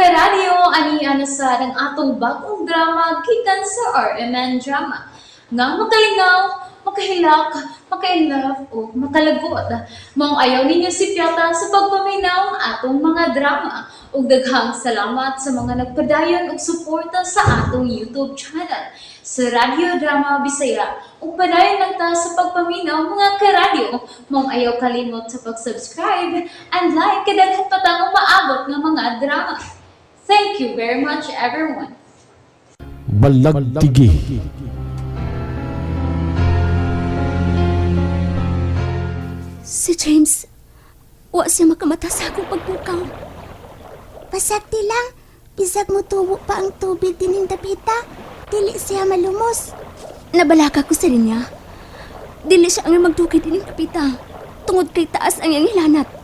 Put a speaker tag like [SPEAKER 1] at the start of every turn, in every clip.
[SPEAKER 1] Karadyo, ani ana sa ang atong bagong drama gikan sa RMN Drama. Nga makalingaw, makahilak, makainlove o makalagot. Maong ayaw ninyo si Piata sa pagpaminaw ang atong mga drama. Ug daghang salamat sa mga nagpadayon og suporta sa atong YouTube channel sa Radyo Drama Bisaya. Ug padayon lang ta sa pagpaminaw, mga karadyo. Maong ayaw kalimot sa pag-subscribe and like kay daghan pa tang umaabot nga mga drama. Thank you very much, everyone.
[SPEAKER 2] Balagtigi.
[SPEAKER 3] Si James, wa siya makamata sa akong pagpukaw.
[SPEAKER 4] Pasakti lang, bisag mo tubo pa ang tubig dining dapita, dili siya malumos.
[SPEAKER 3] Nabalaka ko sa rin niya. Dili siya ang magdukay dining kapita. Tungod kay taas ang iyang hilanat.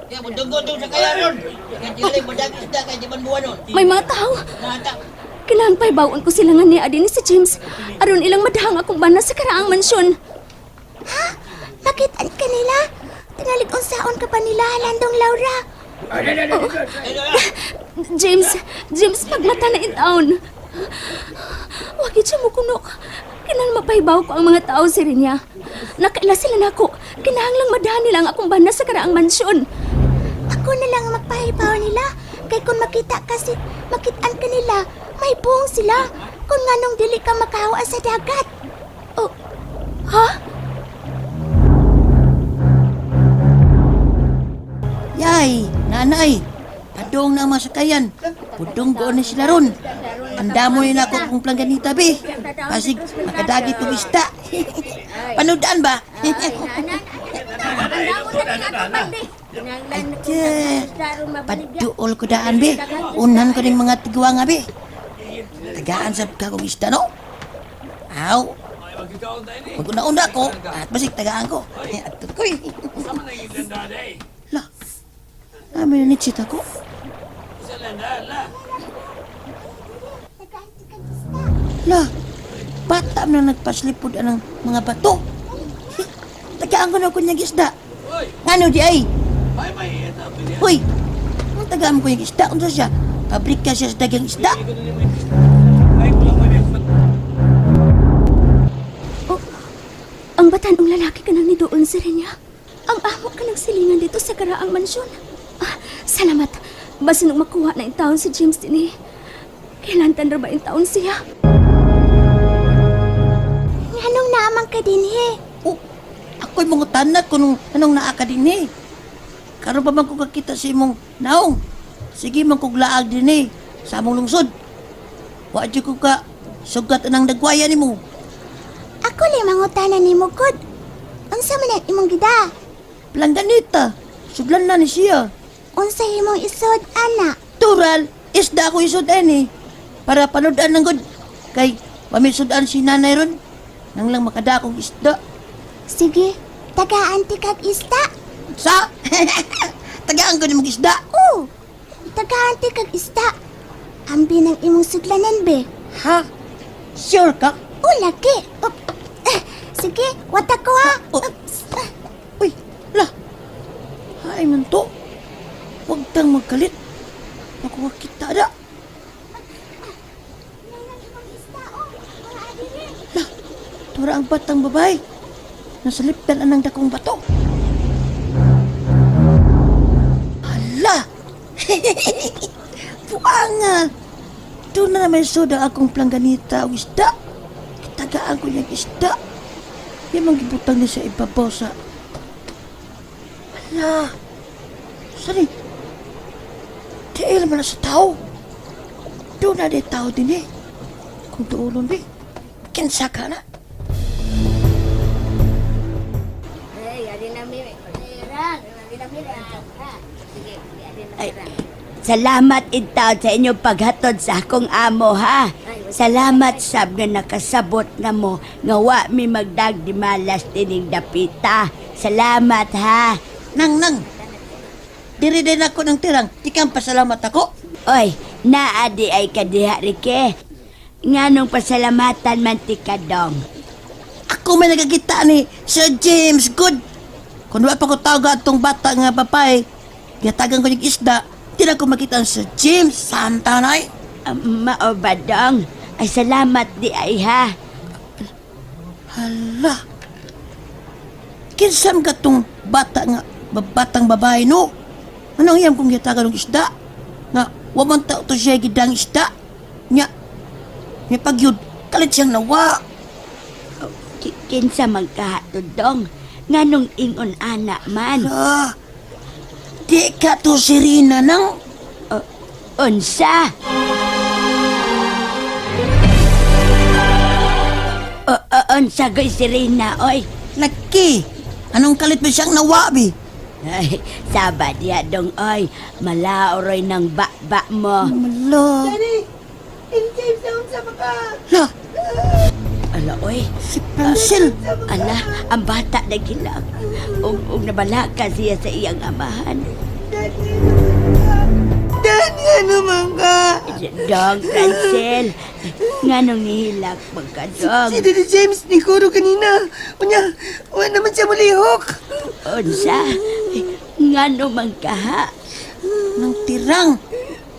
[SPEAKER 5] Ya, mudunggo sa kaya ron. Kaya tingali, mudag isda kay di man buwan nun.
[SPEAKER 3] May mga tao.
[SPEAKER 5] Nata.
[SPEAKER 3] Kailangan pahibawan ko sila nga niya din si James. Aron ilang madahang akong bana sa karaang mansyon.
[SPEAKER 4] Ha? Makitaan ka nila? Tingalig unsaon ka pa nila, Landong Laura.
[SPEAKER 3] James, James, pagmata na in town. Wagi siya mo kunok. Kinahanglan mapahibaw ko ang mga tao si Rinya. Nakaila sila nako. Kinahanglang madahan nila ang akong bana sa karaang mansyon.
[SPEAKER 4] Ako na lang ang magpahibaw nila. Kay kung makita kasi, makitaan ka nila, may buong sila. Kung nganong dili ka makahawa sa dagat.
[SPEAKER 3] Oh, ha?
[SPEAKER 5] Yay, nanay. Padong na ang mga sakayan. Pudunggo na sila ron. Ang damo nila ako kung plangganita, be. Pasig, makadagi itong isda. Panudaan ba? Ay, paduol ko daan, be. Unan ko ng mga tigwa nga, be. Tagaan sa kagong isda, no? Aw. Mag-una-una ko, at basig tagaan ko. At ko eh. La, namin nitsit ako. La, bata na nagpaslipod ang mga bato. Tagaan ko na ko niyang isda. Ngano di ay? Hoy, ang tagaan ko yung isda. Unsa siya? Pabrika siya sa dagang isda.
[SPEAKER 3] Oh, ang batanong lalaki ka nang ni doon sa Renya. Ang amo ka ng silingan dito sa karaang mansyon. Ah, salamat. Basta nung makuha na yung taon si James din eh. Kailan tanra ba yung taon siya?
[SPEAKER 4] Nganong naamang ka dinhi?
[SPEAKER 5] Oh, ako'y mga tanak kung anong naa ka din eh. Karon pa man ko kakita sa imong naong. Sige man kog laag din eh, sa among lungsod. Wa jud ko ka sugat anang dagwaya nimo.
[SPEAKER 4] Ako lang mangutana nimo gud. Unsa man ang imong gida?
[SPEAKER 5] Plangganita, sudlan na ni siya.
[SPEAKER 4] Unsa imong isod ana?
[SPEAKER 5] Tural, isda ako isod eh. Para panoodaan ng god. Kay, pamisudan si nanay ron. Nang lang makadakong isda.
[SPEAKER 4] Sige, tagaan ti kag isda.
[SPEAKER 5] Sa! Tagaan ko ni mong isda.
[SPEAKER 4] Oo, tagaan ti kag isda. Ambi ng imong sudlanan be.
[SPEAKER 5] Ha? Sure ka?
[SPEAKER 4] O lagi. Op, eh, sige, wata ko ha.
[SPEAKER 5] Oh.
[SPEAKER 4] Oops. Ah,
[SPEAKER 5] Uy, la. Ay man to. Huwag tang magkalit. Makuha kita da. La, tura ang batang babae. Nasalipdan anang dakong bato. Hala! Buanga! Doon na naman soda akong plangganita o isda. Kitagaan ko niyang isda. Yan mang gibutang niya sa ibabaw sa. Hala! Sani? Tiil man na sa tao. Doon na di tao din eh. Kung tuulon eh. Kinsa ka na.
[SPEAKER 6] Ay, salamat intaw sa inyong paghatod sa akong amo ha. Salamat sab nga nakasabot na mo nga wa mi magdag di malas tining dapita. Salamat ha.
[SPEAKER 5] Nang, nang. Diri din ako ng tirang. Di kang pasalamat ako.
[SPEAKER 6] Oy, naa di ay kadiha Rike. Nganong pasalamatan man ti kadong.
[SPEAKER 5] Ako may nagkakita ni Sir James Good. Kung wa pa ko tawag atong bata nga babae, gitagan ko yung isda, Di na ko makita sa James Santa nay.
[SPEAKER 6] Mao ba, dong? Ay, salamat di ay ha.
[SPEAKER 5] Hala. Kinsam ka tong bata nga batang babae no? Anong iyam kong gitagan og isda? Nga wa man ta to siya gidang isda. Nya. Nya pagyud kalit siyang nawa.
[SPEAKER 6] Kinsa man kaha to, dong? Nganong ingon ana man?
[SPEAKER 5] Ah, di ka to si Rina nang.
[SPEAKER 6] Unsa? Unsa goy si Rina, oy?
[SPEAKER 5] Laki. Anong kalit ba siyang nawa bi?
[SPEAKER 6] Ay, saba diya dong, oy. Malaoroy ng bakba mo.
[SPEAKER 5] Mala.
[SPEAKER 2] Daddy! James, unsa ba ka?
[SPEAKER 5] La,
[SPEAKER 6] Ala, oy.
[SPEAKER 5] si Francel.
[SPEAKER 6] Ala, ang bata na gilak. Ug nabalaka siya sa iyang amahan.
[SPEAKER 2] Daddy, Dad, nga naman ka.
[SPEAKER 6] Dong, Francel. Nganong nihilak magkadong?
[SPEAKER 2] Si Daddy James, ni Kuro kanina. Unya, wala naman siya mulihok.
[SPEAKER 6] Unsa? Ngano man kaha?
[SPEAKER 5] Nang tirang.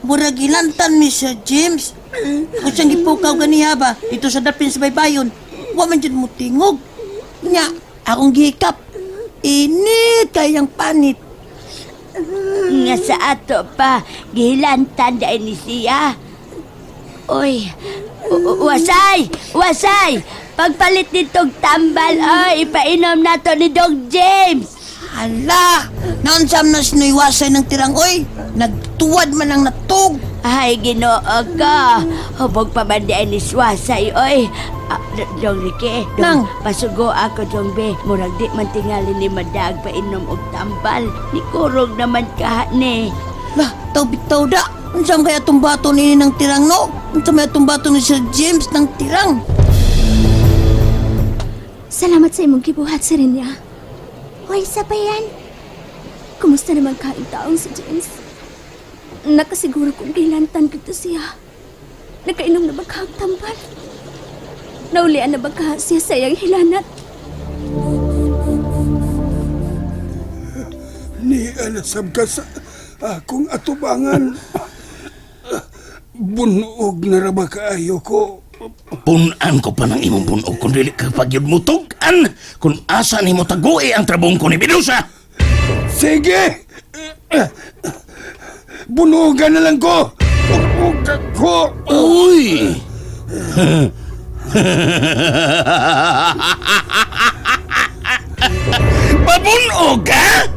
[SPEAKER 5] Murag ilantan ni Sir James. Ako siyang gipukaw ganiha ba dito sa dapin sa baybayon. Wa man jud mo tingog. Nya, akong gihikap. Init kayang panit.
[SPEAKER 6] Nga sa ato pa, gihilantan dahil ni siya. Uy, wasay! Wasay! Pagpalit nitong tambal, oy, ipainom nato ni Dong James!
[SPEAKER 5] Hala! Naunsam na sinuiwasay ng tirang oy. Nagtuwad man ang natog.
[SPEAKER 6] Ay, ginoo ko. Hubog pa man di ay ni Swasay, oy. Ah, Dong Ricky,
[SPEAKER 5] Nang.
[SPEAKER 6] Dong, pasugo ako, Dong Be. Murag di man tingali ni Madag painom og tambal. Ni kurog naman kaha ni.
[SPEAKER 5] Lah, taw bitaw da. Unsam kaya itong bato nini ng tirang no? Unsam kaya itong bato ni Sir James ng tirang?
[SPEAKER 3] Salamat sa imong gibuhat, Serenia.
[SPEAKER 4] Hoy, sabayan.
[SPEAKER 3] Kumusta naman kain taong si James? Nakasiguro kong gilantan kito siya. Nakainom na ba ka ang tambal? Naulian na ba ka siya sa iyang hilanat?
[SPEAKER 7] Ni alasab ka sa akong atubangan. Bunog na ra ba kaayo ko?
[SPEAKER 8] Punan ko pa ng imong bunog kung dili ka pagyud mo tug-an kung asa nimo tagui ang trabong ko ni Medusa.
[SPEAKER 7] Sige! Bunugan na lang ko! Bunugan ko!
[SPEAKER 8] Uy! Pabunog ka?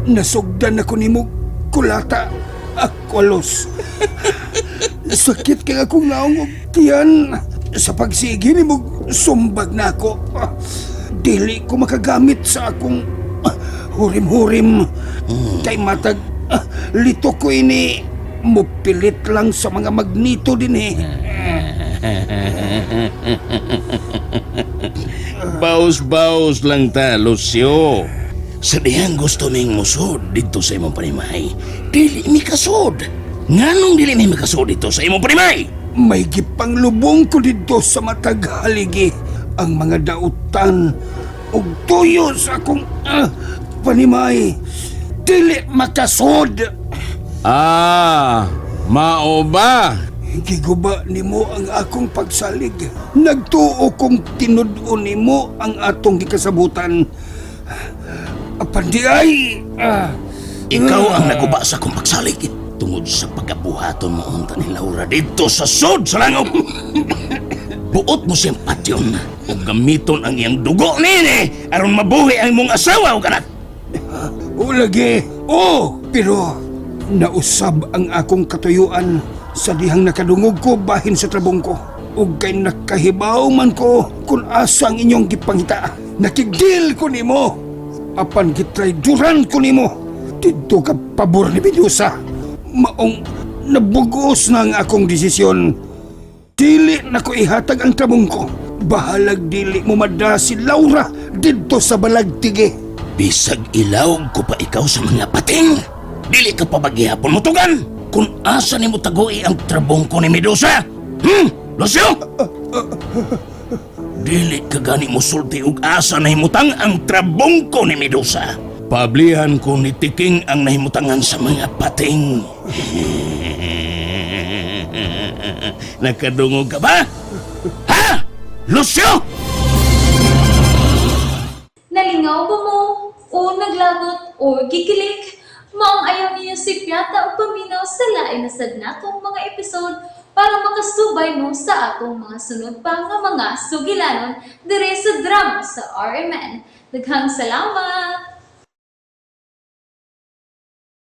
[SPEAKER 7] Nasugdan ako nimo kulata. Akwalos. Sakit kay akong naong og tiyan. Sa pagsige nimo sumbag na ako. Dili ko makagamit sa akong hurim-hurim. Kay matag lito ko ini mupilit lang sa mga magnito din eh.
[SPEAKER 8] Baos-baos lang ta, Lucio. Sa dihang gusto ning musod dito sa imong panimay, dili mi kasod. Nganong dili mi makasod dito sa imong panimay?
[SPEAKER 7] May gipanglubong ko dito sa matag haligi ang mga dautan ug tuyo sa akong panimay. Dili makasod.
[SPEAKER 9] Ah, mao ba?
[SPEAKER 7] Giguba nimo ang akong pagsalig. Nagtuo kong tinud-on nimo ang atong gikasabutan. Apan di ay
[SPEAKER 8] Ikaw ang naguba sa akong pagsalig tungod sa pagabuhaton mo unta ni Laura dito sa sod sa langop. Buot mo siyang patyon ug gamiton ang iyang dugo nini aron mabuhi ang imong asawa ug anak.
[SPEAKER 7] O lagi. Oh, pero nausab ang akong katuyuan sa dihang nakadungog ko bahin sa trabong ko. Ug kay nakahibaw man ko kung asa ang inyong gipangita. Nakigdil ko nimo. Apan gitrayduran ko nimo. Didto ka pabor ni Medusa. Maong nabugos na ang akong desisyon. Dili na ko ihatag ang trabong ko. Bahalag dili mo mada si Laura didto sa balagtigi.
[SPEAKER 8] Bisag ilawg ko pa ikaw sa mga pating. Dili ka pa maghihapon mo tugan. Kung asa nimo tagui ang trabong ko ni Medusa. Lucio? Dili ka gani mo sulti og asa na himutang ang trabong ko ni Medusa. Pablihan ko ni Tiking ang nahimutangan sa mga pating. Nakadungog ka ba? Ha? Lucio!
[SPEAKER 1] Nalingaw ba mo? O naglagot o gikilig? Maong ayaw niyo si Piata o paminaw sa lain na sad natong mga episode para makasubay mo sa atong mga sunod pa nga mga sugilanon dire sa drama sa RMN. Daghang salamat!